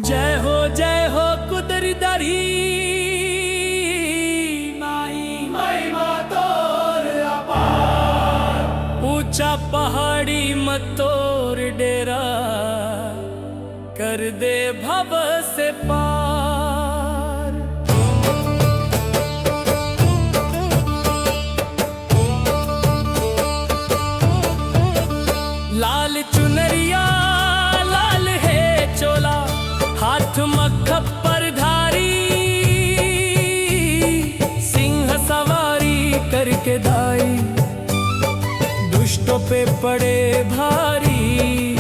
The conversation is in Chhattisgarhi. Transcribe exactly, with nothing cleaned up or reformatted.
जय हो, जय हो कुदरी दरी माई, महिमा तोर अपार। ऊंचा पहाड़ी म तोर डेरा, कर दे भव से पार। लाल चुनरिया, लाल हे चोला, हाथ म खप्पर धारी, सिंह सवारी करके दाई, दुष्टों पे पड़े भारी।